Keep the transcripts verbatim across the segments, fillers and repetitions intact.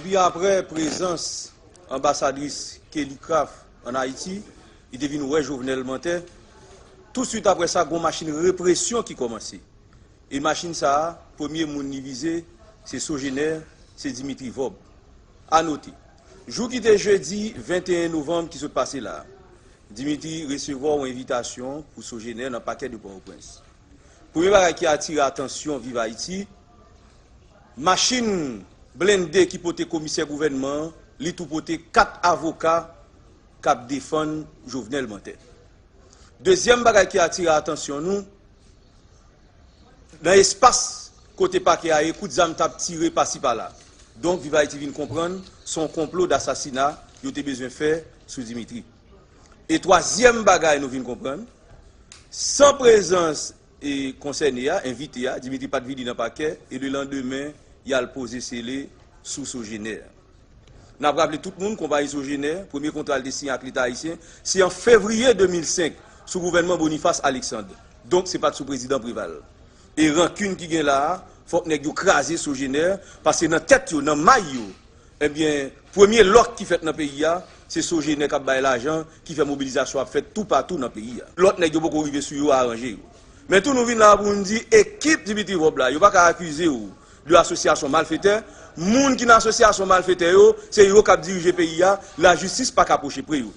Depi aprè prezans anbasadris Kelly Craft ann Ayiti, li te vin wè Jovenel Mantè. Tousuit aprè sa, gon machin represyon ki kòmanse. E machin sa a, premye moun li vize, se Sogener, se Dimitri Vorbe. A note, jou ki te jedi venteyen novanm ki sot pase la a, Dimitri resevwa yon envitasyon pou Sogener nan pakè de Pòtoprens. Premye bagay ki atire atansyon Viv Ayiti, machin blende ki pote komisè gouvènman an, li tou pote kat avoka k ap defann Jovenel Mantè. Dezyèm bagay ki atire atansyon nou, nan espas kote pakè a ye, kout zam t ap tire pasi pala. Donk, Viv Ayiti vin konprann se yon konplo dasasina yo te bezwen fè sou Dimitri. E twazyèm bagay nou vin konprann, san prezans e konsène a, envite a, Dimitri pa t vini nan pakè, e lelandemen, y al poze sele sou Sogener. N ap raple tout moun, konpayi Sogener, premye kontra l te siyen ak Leta ayisyen, se an fevriye de mil senk, sou gouvènman Boniface Alexandre. Donk, se pa t sou prezidan Préval. E rankin ki gen la a, fòk nèg yo kraze Sogener, paske nan tèt yo, nan may yo, ebyen, premye lòk ki fèt nan peyi a, se Sogener k ap bay lajan, ki fè mobilizasyon ap fèt toupatou nan peyi a. Lòt nèg yo poko rive sou yo, aranje yo. Men tou nou vin la pou n di ekip Dimitri Vorbe la, yo pa ka akize w de asosyasyon malfetè. Moun ki nan asosyasyon malfetè yo, se yo k ap dirije peyi a, lajistis pa ka pwoche pre yo.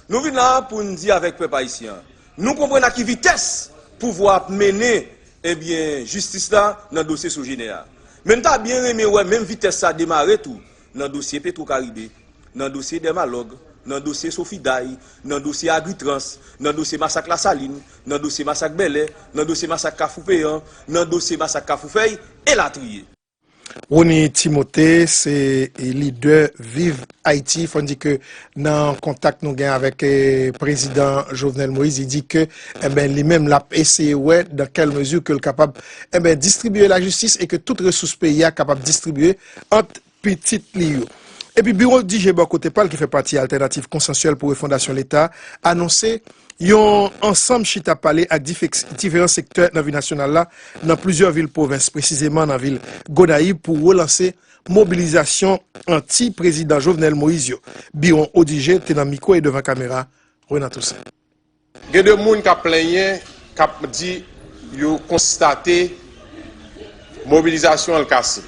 Nou vin la pou n di avèk pèp ayisyen an, nou konprann a ki vitès pouvwa ap mennen, ebyen, jistis la nan dosye Sogener a. Men n ta byen renmen wè menm vitès sa demare tou nan dosye Petro Caribe, nan dosye Dermalog, nan dosye Sofiday, nan dosye Agritrans, nan dosye masak Lasalin, nan dosye masak Bèlè, nan dosye masak Kafou Peyan, nan dosye masak Kafou Fèy, elatriye. Rony Timothée, se lidè Viv Ayiti. Fò n di ke nan kontak nou gen avèk eh, prezidan Jovenel Moïse, li di ke enben li menm l ap eseye wè dans quelle mesure ke l kapab enben distribye lajistis e ke tout resous peyi a kapab distribye ant pitit li yo. Epi biwo D G bò kote pa l ki fè pati Altènativ Konsansyèl pou Refondasyon Leta anonse yon ansanm chita pale ak dife- diferan sektè nan vi nasyonal la nan plizyè vil pwovens, presizeman nan vil Gonayiv pou relanse mobilizasyon anti prezidan Jovenel Moïse yo. Biwo O D G te nan mikwo e devan kamera Renan Toussaint. Gen de moun k ap plenyen, k ap di yo konstate mobilizasyon an kase.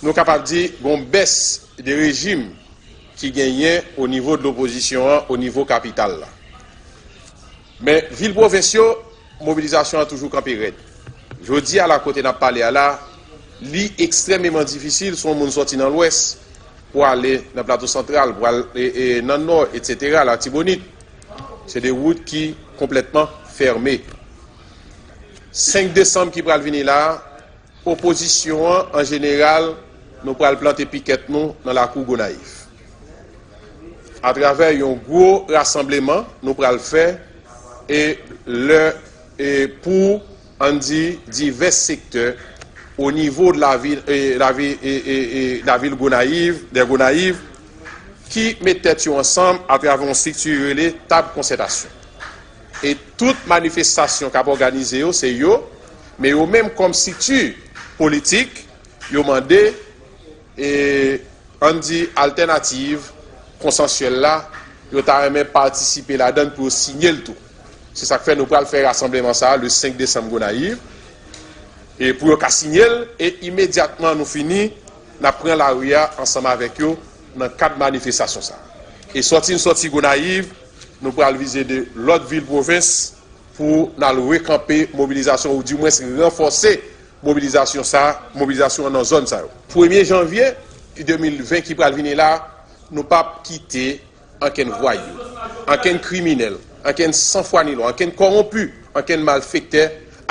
Nou kapab di gon bès de rejim ki genyen o nivo de lopozisyon an, o nivo kapital la. Men vil pwovens yo, mobilizasyon an toujou kanpe rèd. Jodi a la kote n ap pale a la, li ekstrèmeman difisil si yon moun sòti nan lwès pou ale nan Plato Santral, pou al e, e, nan Nò, etsetera, Latibonit. Se de wout ki konplètman fèmen. Senk desanm ki pral vini la a, opozisyon an, an jeneral, nou pral plante pikèt nou nan lakou Gonayiv. Atravè yon gwo rasanbleman nou pral fè e lè e pou, ann di, divès sektè o nivo de lavil, e, lavil, e, e, e, lavil Gonayiv, de Gonayiv, ki met tèt yo ansanm atravè yon estrikti yo rele tab konsètasyon. E tout manifestasyon k ap òganize yo, se yo, men yo menm kòm estrikti politik, yo mande e, ann di, altènativ konsansyèl la, yo ta renmen patisipe ladan l pou yo siyen l tou. Se sa k fè nou pral fè rasanbleman sa a le senk desanm Gonayiv, e pou yo ka siyen l, e imedyatman nou fini, n ap pran lari a ansanm avèk yo nan kad manifestasyon sa a. E sòti n sòti Gonayiv, nou pral vize de lòt vil pwovens pou n al rekanpe mobilizasyon, oudimwens ranfòse mobilizasyon sa, mobilizasyon an nan zòn sa yo. Premye janvye de mil ven ki pral vini la, nou p ap kite ankenn vwayou, ankenn kriminèl, ankenn sanfwanilwa, ankenn kòwonpi, ankenn malfektè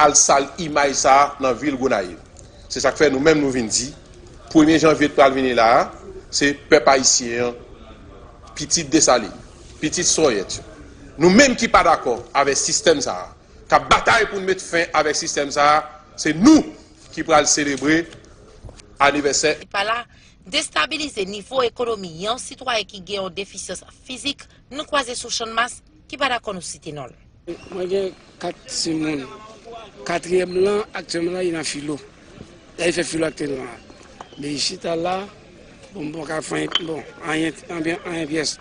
al sal imaj sa a nan vil Gonayiv. Se sa k fè nou menm nou vin di, premye janvye k pral vini la a, se pèp ayisyen an, pitit Desalin, pitit Sòyèt yo. Nou menm ki pa dakò avèk sistèm sa a, k ap batay pou n met fen avèk sistèm sa a, se nou ki pral selebre anivèsè. Epa la, destabilize nivo ekonomi yon sitwayen ki gen yon defisyans fizik, nou kwaze sou Channmas ki pa dakò nou site non l. Mwen gen kat timoun. Katriyèm lan aktyèlman la li nan filo. La li fè filo aktyèlman la. Men chita la, Bon, m pa ka fè anyen, bon, anyen, anyen, anyen pyès.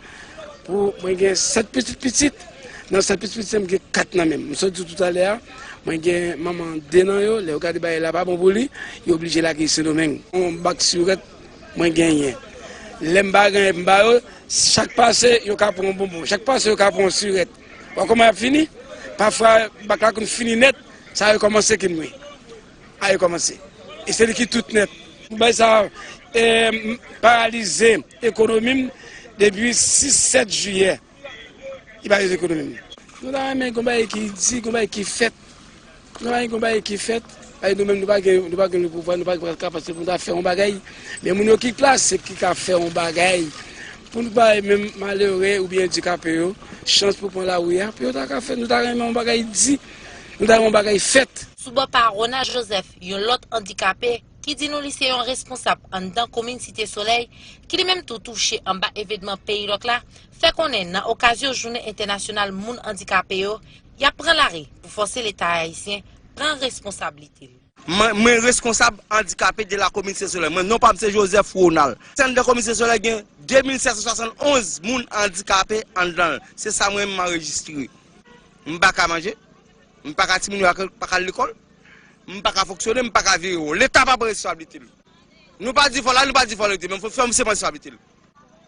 Pou mwen gen sèt pitit pitit, nan sèt pitit pitit, m gen kat nan men m. M sot di w toutalè a, mwen gen manman de nan yo, lè yo gade bagay la pa bon pou li, yo oblije lage Sendomeng. Yon bak sigarèt, mwen genyen. Lè m pa genyen, m ba yo, chak pase, yo ka pran yon bonbon, chak pase, yo ka pran yon sigarèt. Wè kòman y ap fini? Pafwa, bak la konn fini nèt, sa rekòmanse kin mwen. A rekòmanse. E se li ki tout nèt. Bagay sa, eh, paralize ekonomi m depi sis, sèt jiyè. Li paralize ekonomi m. Nou ta renmen gon bagay ki di, gon bagay ki fèt. Nou ta renmen gon bagay ki fèt. Paske nou menm nou pa gen, nou pa gen le pouvwa, nou pa gen kapasite pou nou ta fè yon bagay. Men moun yo ki plas, se ki ka fè yon bagay. Pou nou bay menm malere oubyen andikape yo chans pou pran lari a, pou yo ta ka fè, nou ta renmen yon bagay di, nou ta renmen yon bagay fèt. Sou bò pa Ronald Joseph, yon lòt andikape, ki di nou li se yon responsab anndan komin Site Solèy, ki li menm tou touche anba evènman peyi lòk la, fè konnen nan okazyon Jounen Entènasyonal Moun Andikape yo, y ap pran lari pou fòse Leta ayisyen pran responsablite l. Mwen, mwen responsab andikape de la komin Site Solèy. Mwen, non pa m se Joseph Ronald. Se anndan komin Site Solèy gen de mil sèt san swasann onz moun andikape anndan l. Se sa mwen menm m anrejistre. M pa ka manje, m pa ka timoun yo pa ka al lekòl, m pa ka fonksyone, m pa ka vire wo. Leta pa pran responsablite l. Nou pa di fò la, nou pa di fò rete, men fò, fò misye pran responsablite l.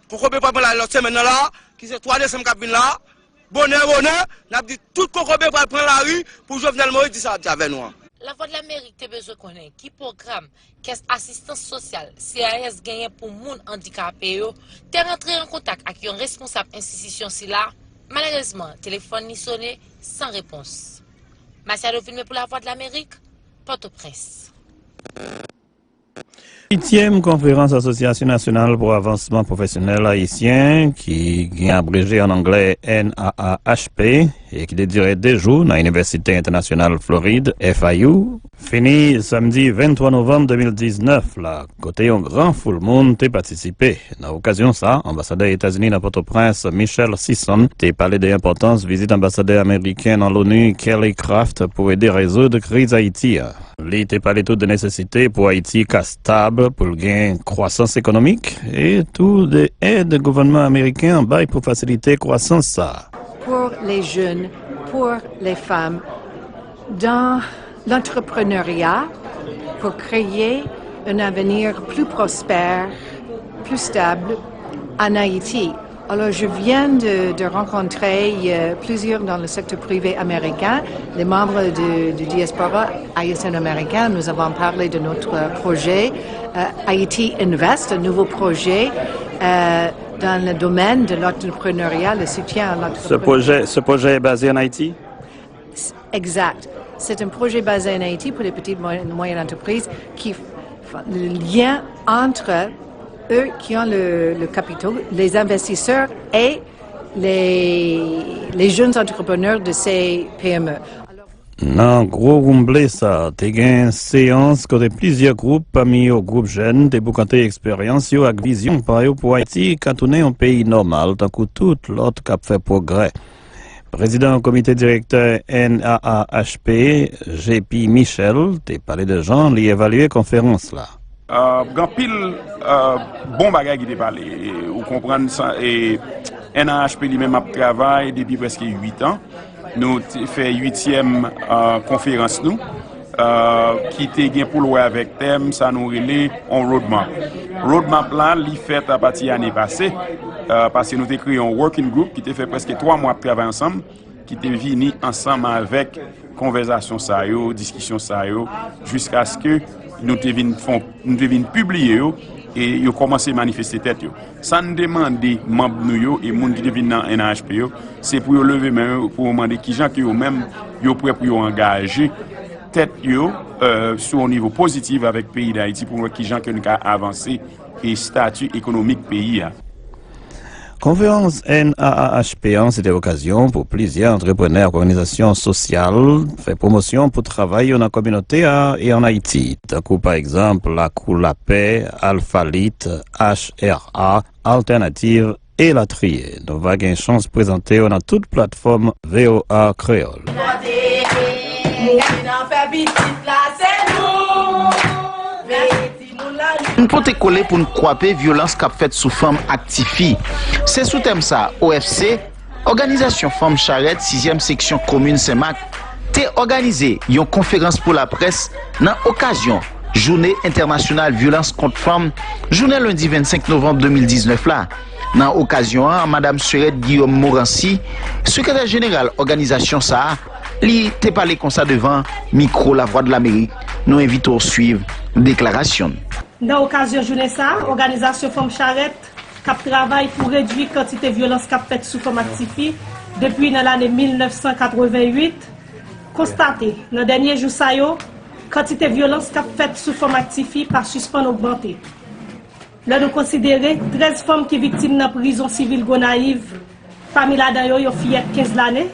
Kokobe pral pran lari lòt semèn nan la, ki se twa desanm k ap vin la, bonè, bonè, n ap di tout kokobe pral pran lari pou Jovenel Moïse di sa l ap di avè nou an. Lavwadlamerik te bezwen konnen ki pwogram Kès Asistans Sosyal, C A S, genyen pou moun andikape yo, te rantre an kontak ak yon responsab enstitisyon sila, malerezman, telefòn li sone san repons. Masiado Vilmé pou Lavwadlamerik, Pòtoprens. Uityèm konferans Asosyasyon Nasyonal pou Avansman Pwofesyonèl Ayisyen, ki gen abreje an anglè N A A H P, e ki te dire de jou nan Inivèsite Entènasyonal Florid, F I U, fini samdi venntwa novanm de mil diznèf la, kote yon gran foul moun te patisipe. Nan okazyon sa, anbasadè Etazini nan Pòtoprens, Michele Sison, te pale de enpòtans vizit anbasadè ameriken nan l'ONU, Kelly Craft, pou ede rezoud kriz Ayiti a. Li te pale tou de nesesite pou Ayiti ka stab, pou l gen kwasans ekonomik, e tou de èd gouvènman ameriken an bay pou fasilite kwasans sa a. Pour les jeunes, pour les femmes, dans l'entrepreneuriat, pour créer un avenir plus prospère, plus stable en Haïti. Alors, je viens de, de rencontrer, euh, plusieurs dans le secteur privé américain, les membres de, de diaspora haïtienne-américaine. Nous avons parlé de notre projet, euh, Haïti Invest, un nouveau projet, euh, dans le domaine de l'entrepreneuriat, le soutien à l'entrepreneuriat. Ce projet, ce projet est basé en Haïti? Exact. C'est un projet basé en Haïti pour les petites et moyennes entreprises qui font le lien entre eux qui ont le, le capitaux, les investisseurs et les, les jeunes entrepreneurs de ces P M E. Nan gwo woumble sa, te gen seyans kote plizyè gwoup, pami yo gwoup jèn, te boukante eksperyans yo ak vizyon pa yo pou Ayiti ka tounen yon peyi nòmal tankou tout lòt k ap fè pwogrè. Prezidan Komite Direktè N A A H P, J P Michel, te pale de jan li evalye konferans la. Gen anpil bon bagay ki te pale. Ou konprann sa, e N A H P li menm ap travay depi prèske uit an. Nou te fè uityèm konferans nou, ki te gen pou l wè avèk tèm sa nou rele on roadmap. Roadmap la, li fèt apati ane pase, paske nou te kreye yon working group ki te fè prèske twa mwa ap travay ansanm, ki te vini ansanm avèk konvèsasyon sa yo, diskisyon sa yo, jiskaske nou te vin fè, nou te vin pibliye yo, e yo kòmanse manifeste tèt yo. Sa n te mande manm nou yo e moun ki te vin nan N A H P yo, se pou yo leve men yo, pou yo mande kijan ke yo menm, yo prè pou yo angaje tèt yo, sou yon nivo pozitif avèk peyi Dayiti pou n wè kijan ke n ka avanse e estati ekonomik peyi a. Konferans N A A H P an se te okazyon pou plizyè antreprenè ak òganizasyon sosyal fè pwomosyon pou travay yo nan kominote a e ann Ayiti, tankou pa egzanp Lakou Lapè, Alfalit, H R A, Altènativ, elatriye. Nou va gen chans prezante yo nan tout platfòm V O A Kreyòl. Moun ki nan fè pitit la, se nou. Mèsi, moun la. Pote kole pou n kwape vyolans k ap fèt sou fanm ak tifi. Se sou tèm sa, O F C, Òganizasyon Fanm Charèt, sizyèm seksyon komin Senmak, te òganize yon konferans pou laprès nan okazyon Jounen Entènasyonal Vyolans Kont Fanm, jounen lendi vennsenk novanm de mil diznèf la. Nan okazyon an, Madam Serette Guillaume Morancy, sekretè jeneral òganizasyon sa a, li te pale konsa devan mikwo Lavwadlamerik. Nou envite w swiv deklarasyon l. Nan okazyon jounen sa a, òganizasyon Fanm Charèt, k ap travay pou redui kantite vyolans k ap fèt sou fanm ak tifi depi nan lane mil nèf san katrevenn uit, konstate, nan dènye jou sa yo, kantite vyolans k ap fèt sou fanm ak tifi pa sispann ogmante. Lè nou konsidere trèz fanm ki viktim nan prizon sivil Gonayiv, pami ladan yo, yon fiyèt kenz lane,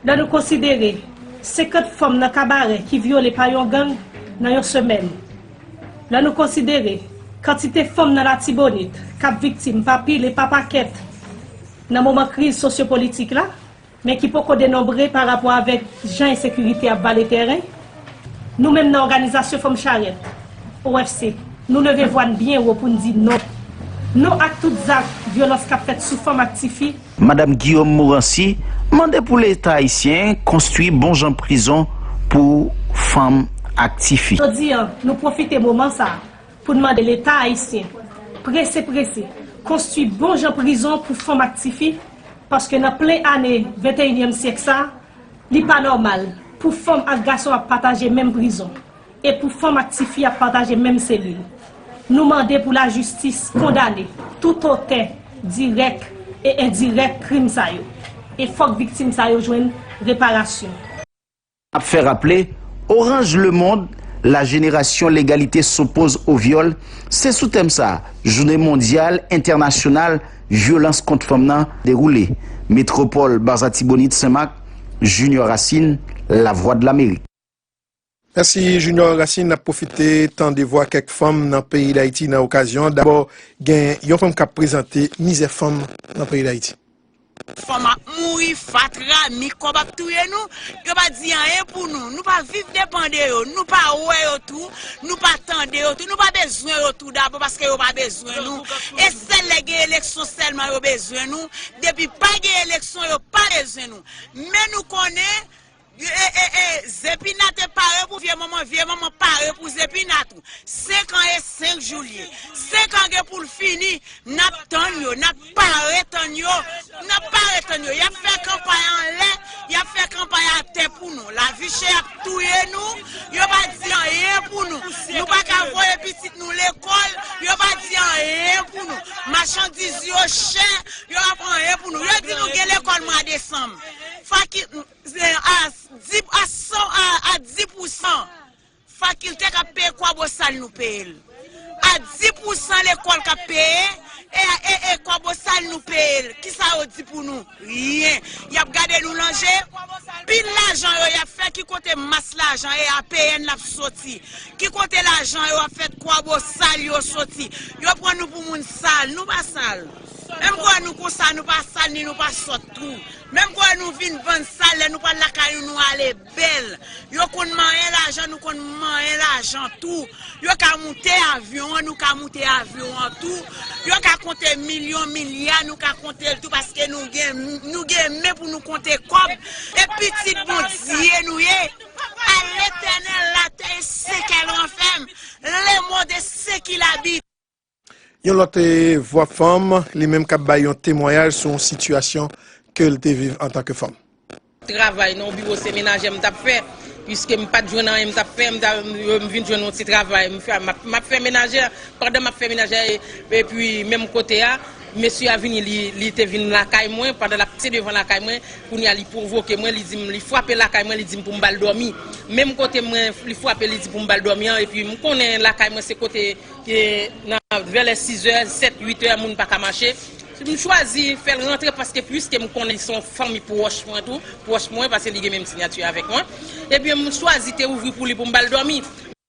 lè nou konsidere senkant fanm nan Kabarè ki vyole pa yon gang nan yon semèn, lè nou konsidere kantite fanm nan Latibonit k ap viktim pa pil e pa pakèt nan moman kriz sosyopolitik la, men ki poko denonbre pa rapò avèk jan ensekirite ap vale tèren, nou menm nan òganizasyon Fanm Charèt, O F C, nou leve vwa n byen wo pou n di non. Non ak tout zak vyolans k ap fèt sou fanm ak tifi. Madam Guillaume Morancy mande pou Leta ayisyen konstwi bon jan prizon pou fanm ak tifi. Jodi a, nou pwofite moman sa a pou n mande Leta ayisyen, prese, prese, konstwi bon jan prizon pou fanm ak tifi, paske nan plen ane venteyinyèm syèk sa, li pa nòmal pou fanm ak gason ap pataje menm prizon, e pou fanm ak tifi ap pataje menm selil. Nou mande pou lajistis kondane tout otè dirèk e endirèk krim sa yo, e fòk viktim sa yo jwenn reparasyon. Ap fè raple, Orange Le Monde, la génération L'égalité s'oppose au viol, se sou tèm sa, Jounen Mondyal Entènasyonal Vyolans Kont Fanm nan dewoule. Metwopòl Baza Tibonit Senmak, Junior Racine, Lavwadlamerik. Mèsi, Junior Racine. N ap pwofite tande vwa kèk fanm nan peyi Dayiti nan okazyon an. Dabò, gen yon fanm k ap prezante mizè fanm nan peyi Dayiti. Fanm ap mouri, fatra, mikwòb ap touye nou, yo pa di anyen pou nou. Nou pa viv depan de yo, nou pa wè yo tou, nou pa tande yo tou, nou pa bezwen yo tou dabò paske yo pa bezwen nou. E sèl lè gen eleksyon sèlman yo bezwen nou, depi pa gen eleksyon yo pa bezwen nou. Men nou konnen, e, e, e, Zepina te pare pou vye manman, vye manman pare pou Zepina tou. Senk an e senk jou l ye. Senk an gen pou l fini. N ap tann yo, n ap pare tann yo. N ap pare tann yo. Y ap fè kanpay anlè, y ap fè kanpay atè pou nou. Lavi chè ap touye nou, yo pa di anyen pou nou. Nou pa ka voye pitit nou lekòl, yo pa di anyen pou nou. Machandiz yo chè, yo pa fè anyen pou nou. Yo di nou gen lekòl mwa desanm. Faki, a di, a san, a, a di pou san. Fakilte k ap peye kwa bosal nou peye l. A di pou san lekòl k ap peye, e, e, e kwa bosal nou peye l. Kisa yo di pou nou? Ryen. Y ap gade nou nan je. Pil lajan yo y ap fè, ki kote mas lajan e A P N ap soti? Ki kote lajan yo ap fè kwa bosal yo soti? Yo pran nou pou moun sal. Nou pa sal. Menm kwè nou konsa, nou pa sal ni nou pa sòt tou. Menm kwè nou vin vann sal, lè nou pral lakay nou, nou ale bèl. Yo konn manyen lajan, nou konn manyen lajan tou. Yo ka moute avyon an, nou ka moute avyon an tou. Yo ka konte milyon, milya, nou ka konte l tou, paske nou gen, nou gen men pou nou konte kòb. E pitit Bondye nou ye. À l'Éternel la terre et ce qu'elle renferme, le monde et ce qu'il habite. Yon lòt, eh, vwa fanm, li menm k ap bay yon temwayaj sou yon sitiyasyon ke l te viv antanke fanm. Travay nan yon biwo se menajè m t ap fè, piske m pa t jwenn anyen m t ap fè, m ta, m vin jwenn yon ti travay, m fè, m ap, m ap fè menajè, pandan m ap fè menajè, e, epi menm kote a, mesye a vini, li, li te vin lakay mwen, pandan l ap pase devan lakay mwen, kounye a li pwovoke mwen, li di m, li frape lakay mwen, li di m pou m ba l dòmi. Menm kote mwen, li frape, li di pou m ba l dòmi an, epi m konnen lakay mwen se kote ke nan, vè lè sizè, sèt, uitè, moun pa ka mache. M chwazi fè l rantre paske piske m konnen li se yon fanmi pwòch mwen tou, pwòch mwen, paske li gen menm siyati avèk mwen. Ebyen, m chwazi te ouvri pou li pou m ba l dòmi.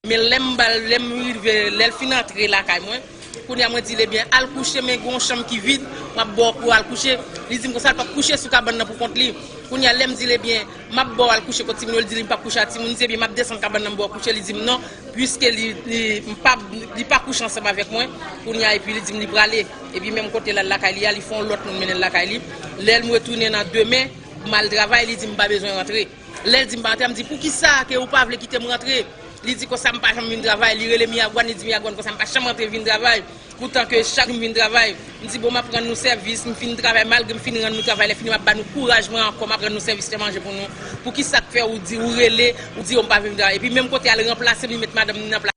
Men lè m ba l, lè m rive, lè l fin antre lakay mwen, Kounye a mwen di l, ebyen, al kouche, men gen yon chanm ki vid, m ap ba w pou w al kouche. Li di m konsa, l p ap kouche sou kabann nan pou kont li. Kounye a, lè m di l, ebyen, m ap ba w al kouche kot timoun yo, li di li m p ap kouche ak timoun. M di, ebyen, m ap desann kabann nan, m ba w kouche. Li di m non, piske li, li, m pa, li pa kouche ansanm avèk mwen. Kounye a, epi li di m li prale. Epi menm kote l al lakay li a, li fè yon lòt moun mennen l lakay li. Lè m retounen nan demen, m al travay, li di m pa bezwen rantre. Lè l di m pa rantre, m di, poukisa ke ou pa vle kite m rantre? Li di konsa m pa janm vin travay. Li rele Miragwàn, li di Miragwàn konsa m pa janm rantre vin travay. Poutan ke chak jou m vin travay, m di, bon, m ap rann nou sèvis, m fin travay, malgre m fin rann nou travay, lè fini m ap ba nou kouraj mwen ankò, m ap rann nou sèvis, fè manje pou nou. Poukisa k fè ou di, ou rele, ou di yo m pa vin travay? Epi menm kote al ranplase m, li met madanm li nan plas.